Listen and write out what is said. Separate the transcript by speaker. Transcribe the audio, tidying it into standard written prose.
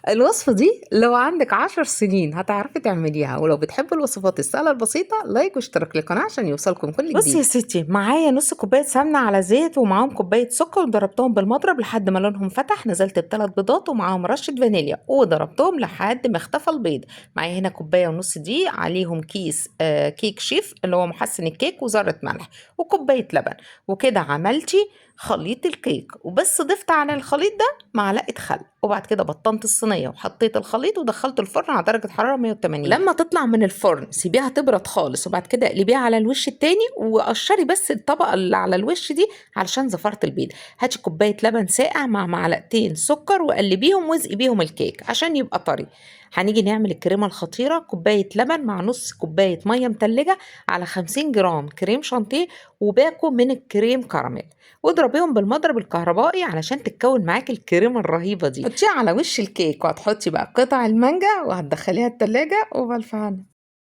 Speaker 1: الوصفة دي لو عندك 10 سنين هتعرفي تعمليها، ولو بتحبوا الوصفات السهلة البسيطة like واشتراك للقناة عشان يوصلكم كل
Speaker 2: بصي يا
Speaker 1: جديد.
Speaker 2: ستي، معايا نص كوباية سمنة على زيت ومعاهم كوباية سكر، وضربتهم بالمضرب لحد ما لونهم فتح. نزلت ب3 بيضات ومعاهم رشة فانيليا وضربتهم لحد ما اختفى البيض. معايا هنا كوباية ونص دي عليهم كيس كيك شيف اللي هو محسن الكيك وذرة ملح وكوباية لبن، وكده عملتي خليط الكيك. وبس ضفت على الخليط ده معلقة خل، وبعد كده بطنت الصينية وحطيت الخليط ودخلته الفرن على درجة حرارة 180. لما تطلع من الفرن سيبيها تبرد خالص، وبعد كده اقلبيها على الوش التاني وقشري بس الطبقة اللي على الوش دي علشان زفرة البيض. هاتي كوباية لبن ساقع مع معلقتين سكر وقلبيهم وازقي بيهم الكيك عشان يبقى طري. هنيجي نعمل الكريمة الخطيرة، كوباية لبن مع نص كوباية مية متلجة على 50 جرام كريم شانتيه وباكو من الكريم كراميل، واضربيهم بالمضرب الكهربائي علشان تتكون معاك الكريمة الرهيبة دي. حطيها على وش الكيك، وهتحطي بقى قطع المانجا وهتدخليها التلاجة، وبالف هنا.